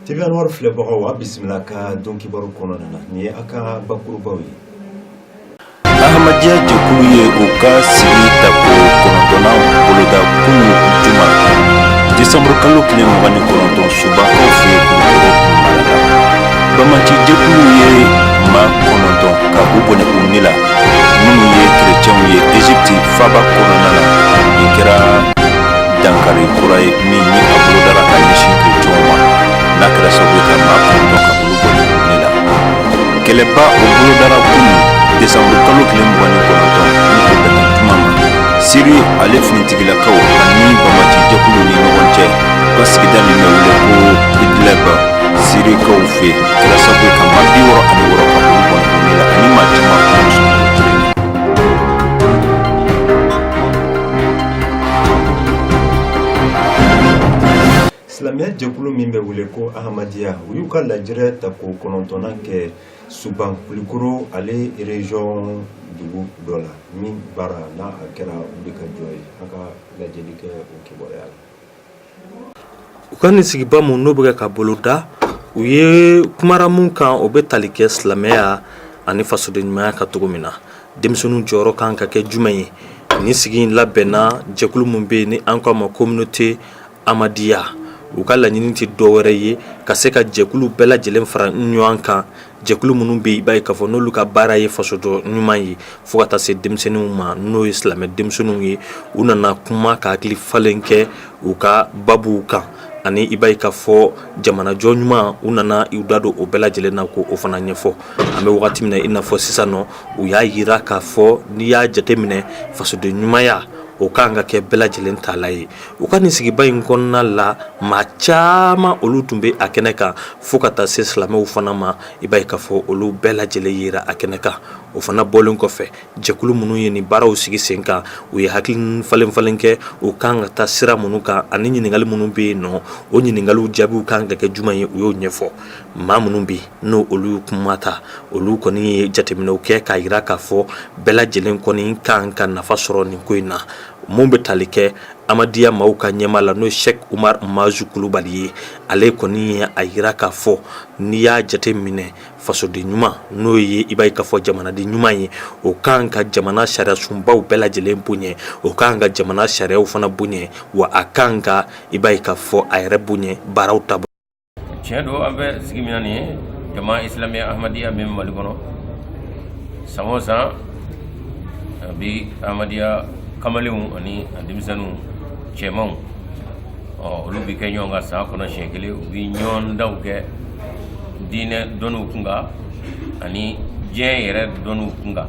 TV Anwar filɛbagaw, a bisimila ka don kibaru kɔnɔna na. Nin ye a ka bakurubaw ye. Ahmadiyya jɛkulu ye u ka sigi tako kɔnɔntɔnnan boloda kunu juma desanburu kalo tile 29 Subakaw fɛ Kulukɔrɔ mara la. Banbaanci jɛkulu ye maa 9 ka u bɔnɛ u ni la, minnu ye kerecɛnw ye Egypte faaba kɔnɔna na. Nin kɛra dankari kura ye min ni a bolodara ka ɲɛsin kerecɛnw ma, n'a kɛra sababu ye ka maa 9 ka olu bɔnɛ u ni la. Kɛlɛba o bolodara kunu desanburu kalo tile 29, ni o bɛnna juma ma, Siri ale finitigilakaw ani banbaanci jɛkuluw ni ɲɔgɔn cɛ, u ka sigida min bɛ wele ko Idlib Sirikaw fɛ, kɛra sababu ye ka maa 66 ka olu bɔnɛ u ni la ani maa caman k'olu sɔrɔ o cogo in na. Silamɛya jɛkulu min bɛ wele ko Ahmadiyya, u y'u ka lajɛrɛ tako kɔnɔntɔnnan kɛ Suban Kulikoro ale région dugu dɔ la, min baara n'a a kɛra u de ka jɔ ye. An ka lajɛli kɛ o kibaruya la. U ka nin sigiba mun n'o bɛ kɛ ka boloda, u ye kumara mun kan, o bɛ tali kɛ silamɛya ani fasoden ɲumanya ka cogo min na, denmisɛnninw jɔyɔrɔ kan ka kɛ jumɛn ye. Nin sigi in labɛnna jɛkulu min bɛ yen ni an k'a ma communauté Ahmadiyya, u ka laɲini tɛ dɔwɛrɛ ye ka se ka jɛkulu bɛɛ lajɛlen fara ɲɔgɔn kan, jɛkulu minnu bɛ yen, i b'a ye k'a fɔ n'olu ka baara ye fasojɔ ɲuman ye, fo ka taa se denmisɛnninw ma, n'o ye silamɛ denmisɛnninw ye. U nana kuma ka hakili falen kɛ u ka babuw kan, ani i b'a ye k'a fɔ jamanajɔ ɲuman, u nana u da don o bɛɛ lajɛlen na k'o fana ɲɛfɔ. An bɛ wagati min na i n'a fɔ sisan nɔ, u y'a jira k'a fɔ n'i y'a jateminɛ, fasoden ɲumanya o kan ka kɛ bɛɛ lajɛlen taalan ye. U ka nin sigiba in kɔnɔna la, maa caman olu tun bɛ a kɛnɛ kan, fo ka taa se silamɛw fana ma. I b'a ye k'a fɔ olu bɛɛ lajɛlen yera a kɛnɛ kan. O fana bɔlen kɔfɛ, jɛkulu minnu ye nin baaraw sigi sen kan, u ye hakili falen falen kɛ u kan ka taa sira minnu kan, ani ɲininkali minnu bɛ yen nɔ, o ɲininkaliw jaabiw kan ka kɛ jumɛn ye, u y'o ɲɛfɔ. Maa minnu bɛ yen n'o olu kuma ta, olu kɔni ye jateminɛw kɛ k'a jira k'a fɔ bɛɛ lajɛlen kɔni kan ka nafa sɔrɔ nin ko in na. Mun bɛ tali kɛ Ahmadiyya maaw ka ɲɛmaa la, n'o ye Sɛki Umaru Mazu Kulubali ye, ale kɔni ye a jira k'a fɔ n'i y'a jate minɛ, fasoden ɲuman, n'o ye i b'a ye k'a fɔ jamanaden ɲuman ye, o kan ka jamana sariyasunbaw bɛɛ lajɛlen bonya, o kan ka jamana sariyaw fana bonya, wa a kan ka i b'a ye k'a fɔ a yɛrɛ bonya baaraw taabolo. Tiɲɛ don, an bɛ sigi min na nin ye, jama islamiya ahmadiyya min Mali kɔnɔ, san o san a bi ahmadiyya kamalenw ani a denmisɛnninw cɛmanw, ɔ olu bi kɛ ɲɔgɔn kan san kɔnɔ siɲɛ kelen. U bi ɲɔgɔndanw kɛ diinɛ dɔnniw kunkan ani diɲɛ yɛrɛ dɔnniw kunkan.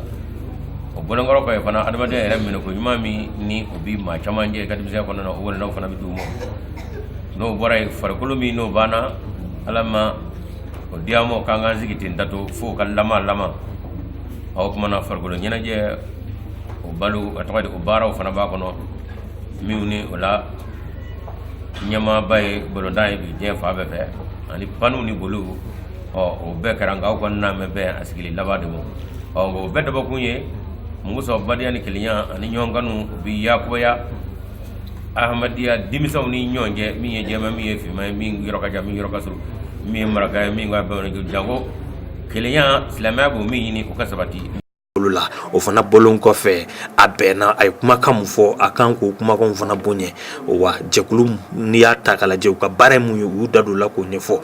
O bɔlenkɔrɔ kɔfɛ fana, adamadenya yɛrɛ minɛko ɲuman min ni o bi maa caman jɛ i ka denmisɛnya kɔnɔna na, o walondaw fana bɛ d'u ma. N'o bɔra yen, farikolo min n'o banna, Ala ma o diya ma k'an k'an sigi ten dato fo ka lama lama. O tuma na farikolo ɲɛnajɛ, o balo a tɔgɔ di, o baaraw fana b'a kɔnɔ, minnu ni o la ɲɛmaaba ye balontan ye bi diɲɛ fan bɛɛ fɛ, ani paniw ni boliw. Ɔ o bɛɛ kɛra, nka aw kɔni n'a mɛn bɛn a sigili laban de ma. Ɔ o bɛɛ dabɔkun ye mun kosɔn? Badenya ni kelenya ani ɲɔgɔn kanu, o bɛ yakubaya Ahmadiyya denmisɛnw ni ɲɔgɔn cɛ, min ye jɛman, min ye finman ye, min yɔrɔ ka jan, min yɔrɔ ka surun, min ye maraka ye, min ka bamanan, janko kelenya, silamɛya b'o min ɲini, o ka sabati. Olu la. O fana bɔlen kɔfɛ, a bɛnna a ye kumakan min fɔ, a kan k'o kumakanw fana bonya. Wa jɛkulu, n'i y'a ta k'a lajɛ, u ka baara ye mun ye, u y'u da don o la k'o ɲɛfɔ.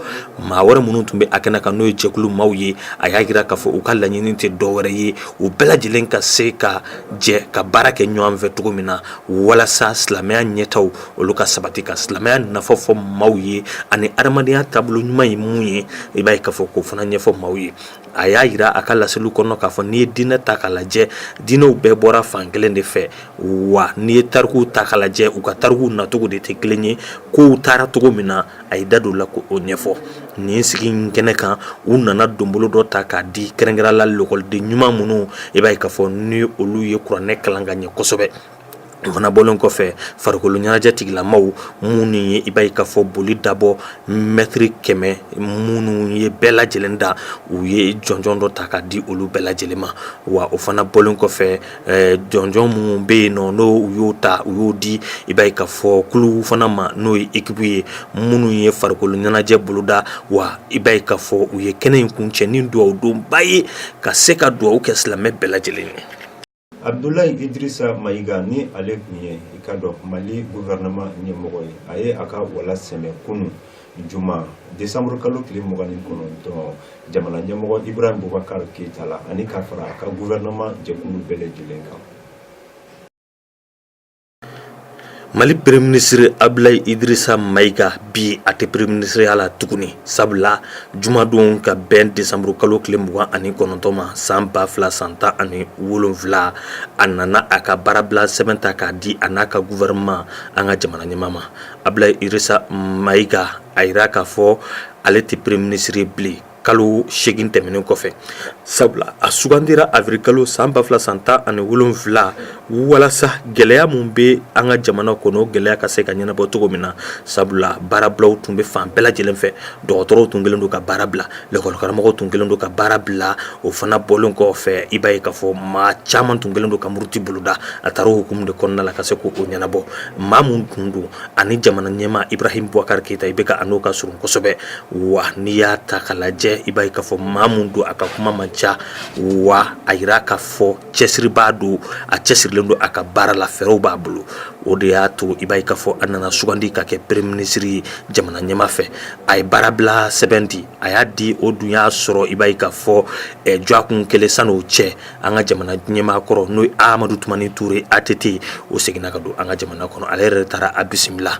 Maa wɛrɛ minnu tun bɛ a kɛnɛ kan, n'o ye jɛkulu maaw ye, a y'a jira k'a fɔ u ka laɲini tɛ dɔwɛrɛ ye, u bɛɛ lajɛlen ka se ka jɛ ka baara kɛ ɲɔgɔn fɛ cogo min na, walasa silamɛya ɲɛtaaw olu ka sabati, ka silamɛya nafa fɔ maaw ye, ani adamadenya taabolo ɲuman ye mun ye, i b'a ye k'a fɔ k'o fana ɲɛfɔ maaw ye. A y'a jira a ka laseliw kɔnɔ k'a fɔ n'i ye diinɛ ta k'a lajɛ, diinɛw bɛɛ bɔra fan kelen de fɛ. Wa n'i ye tarikuw ta k'a lajɛ, u ka tarikuw nacogo de tɛ kelen ye, kow taara cogo min na, a ye da don la k'o ɲɛfɔ. Nin sigi in kɛnɛ kan, u nana donbolo dɔ ta k'a di kɛrɛnkɛrɛn la lɔkɔliden ɲuman minnu, i b'a ye k'a fɔ ni olu ye kuranɛ kalan ka ɲɛ kosɛbɛ. O fana bɔlen kɔfɛ, farikolo ɲɛnajɛ tigilamaw minnu ye i b'a ye k'a fɔ boli dabɔ mɛtiri 100, minnu ye bɛɛ lajɛlen da, u ye jɔnjɔn dɔ ta ka di olu bɛɛ lajɛlen ma. Wa o fana bɔlen kɔfɛ, jɔnjɔn minnu bɛ yen nɔ, n'o u y'o ta, u y'o di i b'a ye k'a fɔ kulu fana ma, n'o ye ekipu ye minnu ye farikolo ɲɛnajɛ boloda. Wa i b'a ye k'a fɔ u ye kɛnɛ in kuncɛ ni dugawu donba ye, ka se ka dugawu kɛ silamɛ bɛɛ lajɛlen ye. Abdoulaye Idrissa Maïga, ni ale tun ye i ka dɔn Mali gouvernement ɲɛmɔgɔ ye, a ye a ka wala sɛmɛ kunu juma décembre kalo tile 29 jamana ɲɛmɔgɔ Ibrahim Boubacar Keïta la, ani ka fara a ka gouvernement jɛkulu bɛɛ lajɛlen kan. Mali premier ministre Abdoulaye Idrissa Maïga, bi a tɛ premier ministreya la tuguni, sabula jumadon ka bɛn décembre kalo tile 29 ma san 2017, a nana a ka baarabila sɛbɛn ta k'a di a n'a ka gouvernement an ka jamana ɲɛmaa ma. Abdoulaye Idrissa Maïga a yira k'a fɔ ale tɛ premier ministre ye bilen kalo 8 tɛmɛnen kɔfɛ, sabula a sugandira avril kalo san 2017 walasa gɛlɛya min bɛ an ka jamana kɔnɔ, o gɛlɛya ka se ka ɲɛnabɔ cogo min na, sabula baarabilaw tun bɛ fan bɛɛ lajɛlen fɛ. Dɔgɔtɔrɔw tun kɛlen don ka baara bila, lɛkɔlikaramɔgɔw tun kɛlen don ka baara bila. O fana bɔlen kɔfɛ, i b'a ye k'a fɔ maa caman tun kɛlen don ka muruti boloda. A taara o hukumu de kɔnɔna la ka se k'o ɲɛnabɔ. Maa min tun don ani jamana ɲɛmaa Ibrahim Boubacar Keïta, i bɛ ka a n'o ka surun kosɛbɛ. Wa n'i y'a ta ka lajɛ, i b'a ye k'a fɔ maa min don, a ka kuma man ca. Wa a yira k'a fɔ cɛsiribaa don, a cɛsirilen don a ka baara la, fɛɛrɛw b'a bolo. O de y'a to i b'a ye k'a fɔ a nana sugandi ka kɛ premier ministre ye jamana ɲɛmaa fɛ. A ye baarabila sɛbɛn di, a y'a di, o dun y'a sɔrɔ i b'a ye k'a fɔ dɔgɔkun kelen san'o cɛ, an ka jamana ɲɛmaa kɔrɔ, n'o ye Amadu Tumani Ture ATT, o seginna ka don an ka jamana kɔnɔ. Ale yɛrɛ taara a bisimila.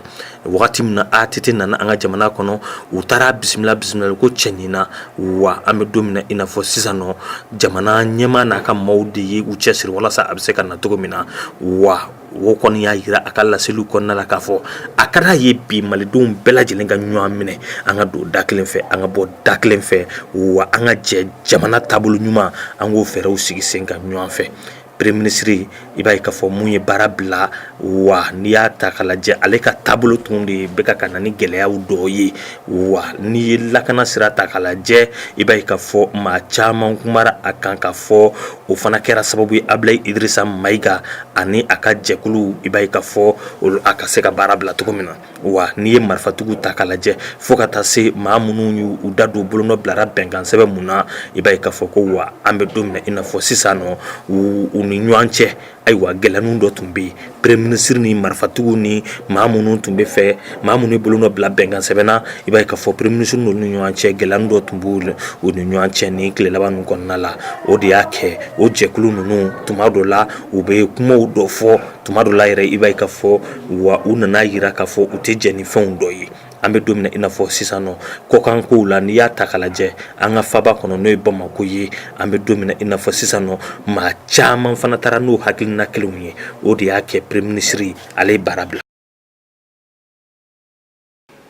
Wagati min na ATT nana an ka jamana kɔnɔ, u taara a bisimila, bisimila ko cɛɲi na. Wa an bɛ don min na i n'a fɔ sisan nɔ, jamana ɲɛmaa n'a ka maaw de ye u cɛsiri walasa a bɛ se ka na cogo min na. Wa o kɔni y'a jira a ka laseliw kɔnɔna la k'a fɔ a ka d'a ye bi malidenw bɛɛ lajɛlen ka ɲɔgɔn minɛ, an ka don da kelen fɛ, an ka bɔ da kelen fɛ, wa an ka jɛ jamana taabolo ɲuman, an k'o fɛɛrɛw sigi sen kan ɲɔgɔn fɛ. Premier ministre, i b'a ye k'a fɔ mun ye baara bila. Wa n'i y'a ta ka lajɛ, ale ka taabolo tun de bɛ ka na ni gɛlɛyaw dɔ ye. Wa n'i ye lakana sira ta ka lajɛ, i b'a ye k'a fɔ maa caman kumara a kan k'a fɔ o fana kɛra sababu ye Abdoulaye Idrissa Maïga ani a ka jɛkulu, i b'a ye k'a fɔ a ka se ka baara bila cogo min na. Wa n'i ye marifatigiw ta ka lajɛ, fo ka taa se maa minnu y'u da don bolonɔ bilara bɛnkan sɛbɛn mun na, i b'a ye k'a fɔ ko wa an bɛ don min na i n'a fɔ sisan nɔ, u ni ɲɔgɔn cɛ, ayiwa, gɛlɛyanin dɔ tun bɛ yen. Premier ministre ni marifatigiw ni maa minnu tun bɛ fɛ, maa minnu ye bolonɔ bila bɛnkan sɛbɛn na, i b'a ye k'a fɔ premier ministre n'olu ni ɲɔgɔn cɛ, gɛlɛyanin dɔ tun b'u u ni ɲɔgɔn cɛ nin tile laban ninnu kɔnɔna la. O de y'a kɛ o jɛkulu ninnu, tuma dɔ la u bɛ kumaw dɔ fɔ, tuma dɔ la yɛrɛ i b'a ye k'a fɔ wa u nana jira k'a fɔ u tɛ jɛn ni fɛnw dɔ ye. An bɛ don min na i n'a fɔ sisan nɔ, kɔkan kow la, n'i y'a ta ka lajɛ an ka faba kɔnɔ, n'o ye Bamakɔ ye, an bɛ don min na i n'a fɔ sisan nɔ, maa caman fana taara n'o hakilina kelenw ye. O de y'a kɛ premier ministre ale ye baara bila.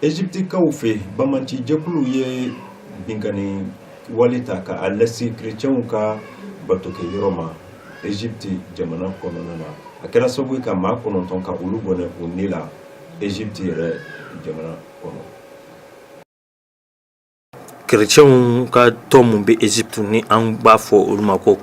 Egyptikaw fɛ, banbaanci jɛkulu ye binkanni wale ta ka a lase kerecɛnw ka batokɛyɔrɔ ma Egypte jamana kɔnɔna na. A kɛra sababu ye ka maa 9 ka olu bɔnɛ u ni la Egypte yɛrɛ jamana kɔnɔ. Kerecɛnw ka tɔn min bɛ Egypte, ni an b'a fɔ olu ma ko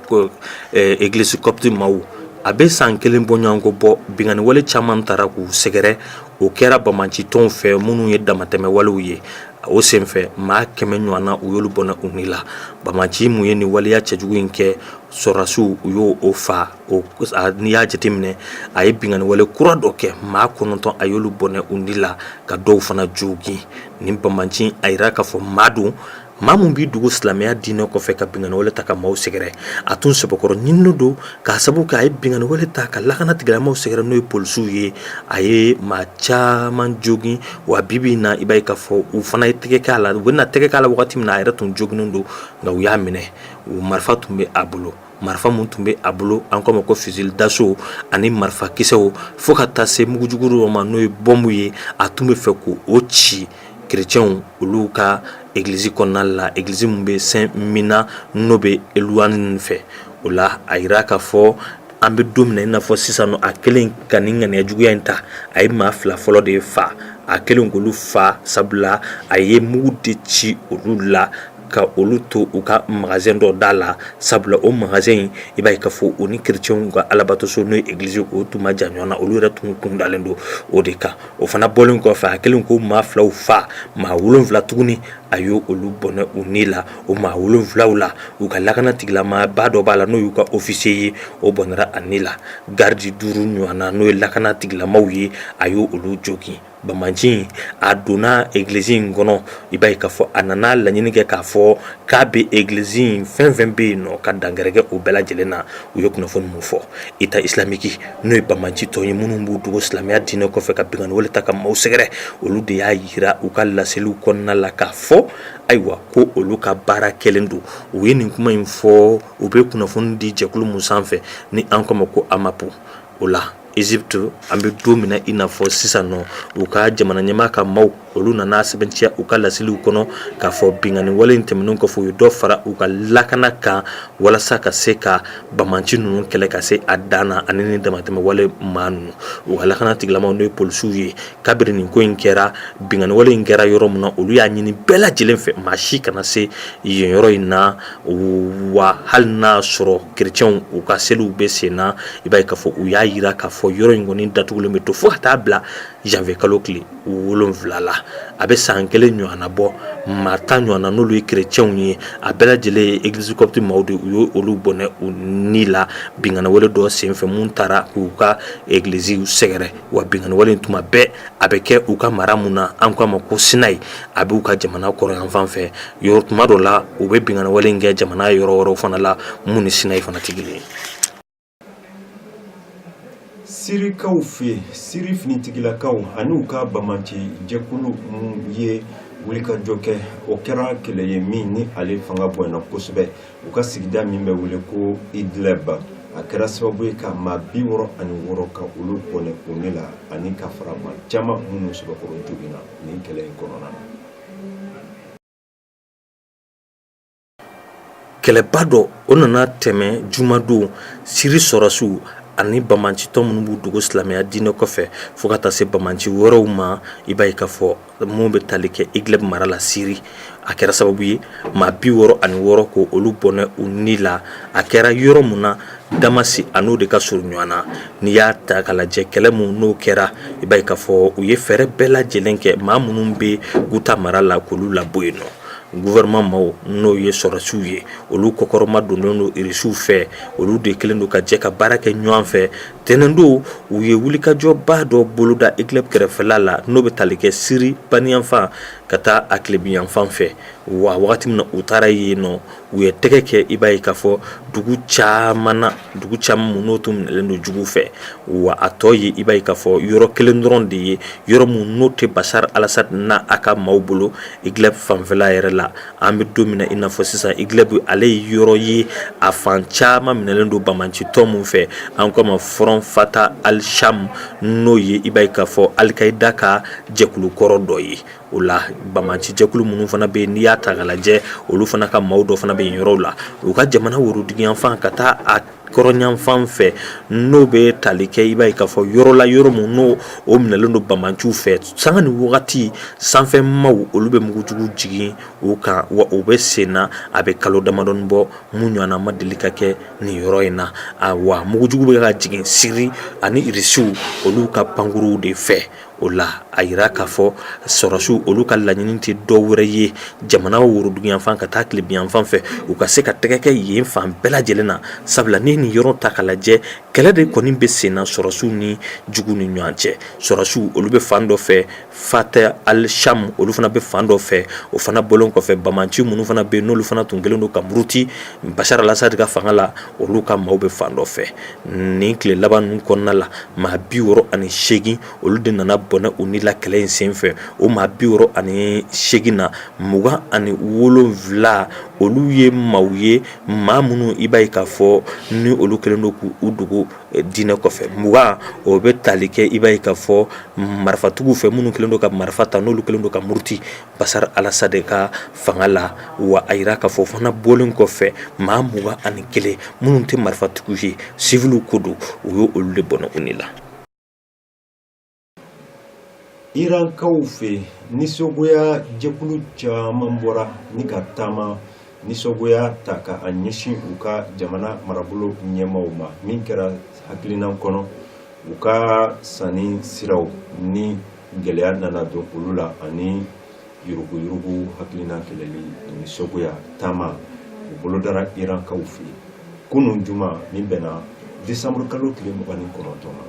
église copte maaw, a bɛ san kelen bɔ ɲɔgɔn bɔ, binkanni wale caman taara k'u sɛgɛrɛ. O kɛra banbaanci tɔnw fɛ minnu ye damatɛmɛ walew ye. O senfɛ, maa 100 ɲɔgɔn na, u y'olu bɔnɛ u ni la. Banbaanci mun ye nin waleya cɛjugu in kɛ, sɔrɔdasiw u y'o o fa. N'i y'a jateminɛ, a ye binkanni wale kura dɔ kɛ, maa 9 a y'olu bɔnɛ u ni la, ka dɔw fana jogin. Nin banbaanci, a yira k'a fɔ maa don, maa min b'i dogo silamɛya diinɛ kɔfɛ ka binkanni wale ta ka maaw sɛgɛrɛ. A tun sɛbɛkɔrɔ ɲininen don k'a sababu kɛ a ye binkanni wale ta ka lakana tigilamaaw sɛgɛrɛ, n'o ye polisiw ye. A ye maa caman jogin. Wa bi bi in na, i b'a ye k'a fɔ u fana ye tɛgɛ k'a la. U bɛna tɛgɛ k'a la wagati min na, a yɛrɛ tun joginen don, nka u y'a minɛ, o marifa tun bɛ a bolo. Marifa min tun bɛ a bolo, an k'a ma ko fusil d'assaut, ani marifa kisɛw, fo ka taa se mugujugu dɔ ma, n'o ye bɔnbu ye. A tun bɛ fɛ k'o ci kerecɛnw olu ka egilizi kɔnɔna la, egilizi min bɛ Saint Mina, n'o bɛ Eluwani fɛ. O la, a yira k'a fɔ An bɛ don min na i n'a fɔ sisan a kɛlen ka nin ŋaniya juguya in ta, a ye maa 2 fɔlɔ de fa. A kɛlen k'olu fa, sabula a ye mugu de ci olu la ka olu to u ka magasin dɔ da la, sabula o magasin in, i b'a ye k'a fɔ o ni kerecɛnw ka alabatoso, n'o ye église, o tun ma jan ɲɔgɔn na. Olu yɛrɛ tun kun dalen don o de kan. O fana bɔlen kɔfɛ, a kɛlen k'o maa 2 fa, maa 7 tuguni, a y' olu bɔnɛ u ni la. O maa 7 la, u ka lakana tigilamaba dɔ b'a la, n'o y'u ka officier ye, o bɔnɛra a ni la. Garidi 5 ɲɔgɔn na, n'o ye lakana tigilamaw ye, a y' olu jogin. Banbaanci a donna église in kɔnɔ, i b'a ye k'a fɔ a nana laɲini kɛ k'a fɔ k'a bɛ église in fɛn fɛn bɛ yen nɔ, ka dankari kɛ o bɛɛ lajɛlen na. U ye kunnafoni mun fɔ, État islamique, n'o ye banbaanci tɔn ye minnu b'u dogo silamɛya diinɛ kɔfɛ ka binkanni wale ta ka maaw sɛgɛrɛ, olu de y'a jira u ka laseliw kɔnɔna la k'a fɔ ayiwa ko olu ka baara kɛlen don. U ye nin kuma in fɔ, u bɛ kunnafoni di jɛkulu mun sanfɛ ni an k'a ma ko AMAP. O la Égypte, an bɛ don min na i n'a fɔ sisan nɔ, u ka jamana ɲɛmaa ka maaw, olu nana sɛbɛntiya u ka laseliw kɔnɔ k'a fɔ binkanni wale in tɛmɛnen kɔfɛ, u ye dɔ fara u ka lakana kan walasa ka se ka banbaanci ninnu kɛlɛ ka se a dan na, ani ni damatɛmɛ wale maa ninnu. U ka lakana tigilamaw, n'o ye polisiw ye, kabiri nin ko in kɛra, binkanni wale in kɛra yɔrɔ min na, olu y'a ɲini bɛɛ lajɛlen fɛ, maa si kana se yen yɔrɔ in na. Wa hali n'a sɔrɔ kerecɛnw u ka seliw bɛ sen na, i b'a ye k'a fɔ u y'a jira k'a fɔ yɔrɔ in kɔni datugulen bɛ to fo ka taa bila janvier kalo tile 7 la. A bɛ san 1 ɲɔgɔnna bɔ, maa 10 ɲɔgɔnna, n'olu ye kerecɛnw ye, a bɛɛ lajɛlen ye église copte maaw de, u ye olu bɔnɛ u ni la binkanni wale dɔ senfɛ mun taara k'u ka église sɛgɛrɛ. Wa binkanni wale in, tuma bɛɛ a bɛ kɛ u ka mara mun na, an k'a ma ko Sinayi, a b'u ka jamana kɔrɔnyanfan fɛ yɔrɔ. Tuma dɔ la, u bɛ binkanni wale in kɛ jamana yɔrɔ wɛrɛw fana la mun ni Sinayi fana tɛ kelen ye. Sirikaw fɛ, Siri finitigilakaw ani u ka banbaanci jɛkulu ye wulikajɔ kɛ. O kɛra kɛlɛ ye min ni ale fanga bonyana kosɛbɛ u ka sigida min bɛ wele ko Idlib. A kɛra sababu ye ka maa 66 ka olu bɔnɛ u ni la, ani ka fara maa caman minnu sɛbɛkɔrɔ joginna nin kɛlɛ in kɔnɔna na. Kɛlɛba dɔ, o nana tɛmɛ jumadon Siri sɔrɔsiw ani banbaancitɔn minnu b'u dogo silamɛya diinɛ kɔfɛ, fo ka taa se banbaanci wɛrɛw ma, i b'a ye k'a fɔ mun bɛ tali kɛ Idlib mara la Siri. A kɛra sababu ye maa 66 ko olu bɔnɛ u ni la. A kɛra yɔrɔ mun na, Damasi a n'o de ka surun ɲɔgɔn na. N'i y'a ta ka lajɛ, kɛlɛ mun n'o kɛra, i b'a ye k'a fɔ u ye fɛɛrɛ bɛɛ lajɛlen kɛ maa minnu bɛ Guta mara la k'olu labɔ yen nɔ. Gouvernement maaw, n'o ye sɔrɔsiw ye, olu kɔkɔrɔma donnen don irisiw fɛ, olu de kɛlen don ka jɛ ka baara kɛ ɲɔgɔn fɛ. Tɛnɛndon, u ye wulikajɔba dɔ boloda Idlib kɛrɛfɛla la, n'o bɛ tali kɛ Siri baniyanfan ka taa a tilebinyanfan fɛ. Wa wagati min na u taara yen nɔ, u ye tɛgɛ kɛ, i b'a ye k'a fɔ dugu caman na, dugu caman mun n'o tun minɛlen don jugu fɛ. Wa a tɔ ye, i b'a ye k'a fɔ yɔrɔ kelen dɔrɔn de ye, yɔrɔ mun n'o tɛ Bashar al-Assad n'a a ka maaw bolo Idlib fanfɛla yɛrɛ la. An bɛ don min na i n'a fɔ sisan, Idlib ale ye yɔrɔ ye, a fan caman minɛlen don banbaancitɔn mun fɛ, an k'a ma Front Fatah al-Sham, n'o ye, i b'a ye k'a fɔ Al-Qaïda ka jɛkulu kɔrɔ dɔ ye. O la banbaanci jɛkulu minnu fana bɛ yen, n'i y'a ta k'a lajɛ, olu fana ka maaw dɔ fana bɛ yen yɔrɔw la, u ka jamana woroduguyanfan ka taa a kɔrɔnyanfan fɛ, n'o bɛ tali kɛ, i b'a ye k'a fɔ yɔrɔ la, yɔrɔ mun n'o o minɛlen don banbaanciw fɛ. Sanga ni wagati, sanfɛ maaw, olu bɛ mugujugu jigin u kan, wa o bɛ sen na, a bɛ kalo damadɔni bɔ, mun ɲɔgɔnna ma deli ka kɛ nin yɔrɔ in na. Wa mugujugu bɛ ka jigin Siri ani irisiw, olu ka pankuruw de fɛ. O la a yira k'a fɔ sɔrɔsiw, olu ka laɲini tɛ dɔ wɛrɛ ye, jamana woroduguyanfan ka taa tilebinyanfan fɛ, u ka se ka tɛgɛ kɛ yen fan bɛɛ lajɛlen na, sabula ni nin yɔrɔ ta ka lajɛ, kɛlɛ de kɔni bɛ sen na sɔrɔsiw ni jugu ni ɲɔgɔn cɛ. Sɔrɔsiw, olu bɛ fan dɔ fɛ, Fatah al-Sham, olu fana bɛ fan dɔ fɛ. O fana bɔlen kɔfɛ, banbaanci minnu fana bɛ yen, n'olu fana tun kɛlen don ka muruti Bashar al-Assad ka fanga la, olu ka maaw bɛ fan dɔ fɛ. Nin tile laban ninnu kɔnɔna la, maa 68, olu de nana bɔnɛ u ni la kɛlɛ in senfɛ. O maa 68 na, 27, olu ye maaw ye, maa minnu i b'a ye k'a fɔ ni ni olu kɛlen don k'u dogo diinɛ kɔfɛ. 20, o bɛ tali kɛ, i b'a ye k'a fɔ, marifatigiw fɛ minnu kɛlen don ka marifa ta, n'olu kɛlen don ka muruti Bashar al-Assad ka fanga la. Wa a yira k'a fɔ fana, bɔlen kɔfɛ, maa 21 minnu tɛ marifatigiw ye, siviliw ko don, u ye olu de bɔnɛ u ni la. Irankaw fɛ, nisɔngoya jɛkulu caman bɔra ni ka taama nisɔngoya ta ka a ɲɛsin u ka jamana marabolo ɲɛmaaw ma, min kɛra hakilina kɔnɔ u ka sanni siraw ni gɛlɛya nana don olu la, ani yuruguyurugu hakilina kɛlɛli. Nisɔngoya taama u bolodara Irankaw fɛ kunun juma min bɛnna desanburu kalo tile 29 ma.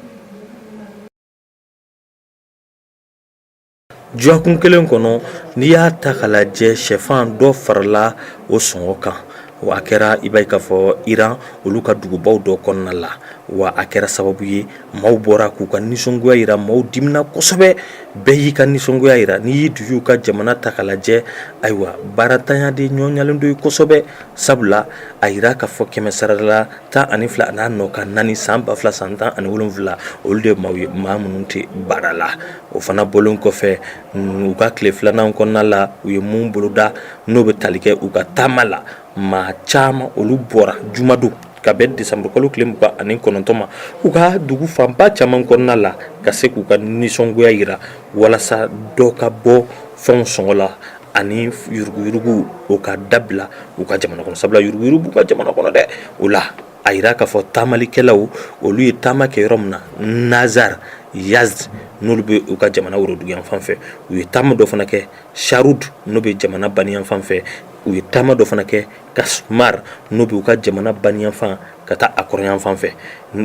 Dɔgɔkun kelen kɔnɔ, n'i y'a ta k'a lajɛ, sɛfan dɔ farala o sɔngɔ kan. Wa a kɛra, i b'a ye k'a fɔ, Iran olu ka dugubaw dɔ kɔnɔna la. Wa a kɛra sababu ye, maaw bɔra k'u ka nisɔngoya yira. Maaw dimina kosɛbɛ, bɛɛ y'i ka nisɔngoya yira. N'i y'i dusu ka jamana ta k'a lajɛ, ayiwa, baaratanya de ɲɔɲalen don kosɛbɛ, sabula a yira k'a fɔ kɛmɛ sarada la 12 a n'a nɔ ka naani san 2000 san 17, olu de maaw ye maa minnu tɛ baara la. O fana bɔlen kɔfɛ, u ka tile filanan kɔnɔna la, u ye mun boloda n'o bɛ tali kɛ u ka taama la? Maa caman olu bɔra jumadon ka bɛn desanburukalo tile 29 ma, u ka dugu fanba caman kɔnɔna la, ka se k'u ka nisɔngoya yira walasa dɔ ka bɔ fɛnw sɔngɔ la ani yuruguyurugu o ka dabila u ka jamana kɔnɔ, sabula yuruguyurugu b'u ka jamana kɔnɔ dɛ. O la, a yira k'a fɔ taamalikɛlaw olu ye taama kɛ yɔrɔ min na, Nazar, Yazd, n'olu bɛ u ka jamana worodugu fan fɛ. U ye taama dɔ fana kɛ Shahrud, n'o bɛ jamana baniyan fan fɛ. U ye taama dɔ fana kɛ Kasmar, n'o bɛ u ka jamana baniyan fan ka taa a kɔrɔyan fan fɛ.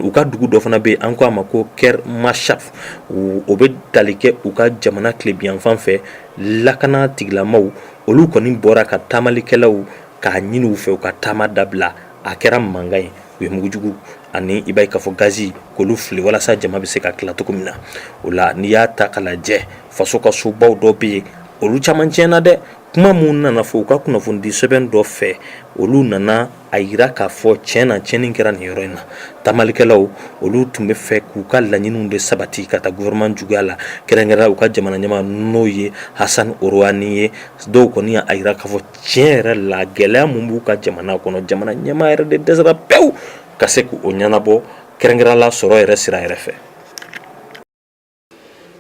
U ka dugu dɔ fana bɛ yen, an ko a ma ko Kermanshah, o bɛ tali kɛ u ka jamana tilebinyan fan fɛ. Lakana tigilamaw olu kɔni bɔra ka taamalikɛlaw k'a ɲini u fɛ u ka taama dabila. A kɛra mankan ye, u ye mugujugu ani, i b'a ye k'a fɔ, gazi k'olu fili walasa jama bɛ se ka tila cogo min na. O la, n'i y'a ta k'a lajɛ, faso ka sobaw dɔ bɛ yen, olu caman tiɲɛna dɛ. Kuma minnu nana fɔ u ka kunnafonidi sɛbɛn dɔ fɛ, olu nana a yira k'a fɔ tiɲɛ na, tiɲɛni kɛra nin yɔrɔ in na. Tamalikɛlaw olu tun bɛ fɛ k'u ka laɲiniw de sabati ka taa gouvernement juguya la, kɛrɛnkɛrɛn u ka jamana ɲɛmaa, n'o ye Hassan Rouhani ye. Dɔw kɔni y'a yira k'a fɔ tiɲɛ yɛrɛ la, gɛlɛya mun b'u ka jamana kɔnɔ, jamana ɲɛmaa yɛrɛ de dɛsɛra pewu ka se k'o ɲɛnabɔ, kɛrɛnkɛrɛn la sɔrɔ yɛrɛ sira yɛrɛ fɛ.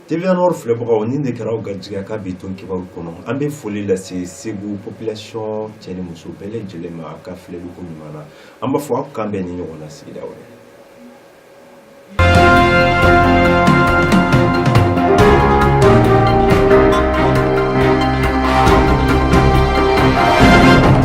TVA Nord filɛbagaw, nin de kɛra aw garijɛgɛ ka bi ton kibaru kɔnɔ. An bɛ foli lase Segu population cɛ ni muso bɛɛ lajɛlen ma a ka filɛliko ɲuman na. An b'a fɔ aw k'an bɛn ni ɲɔgɔn na sigida wɛrɛ.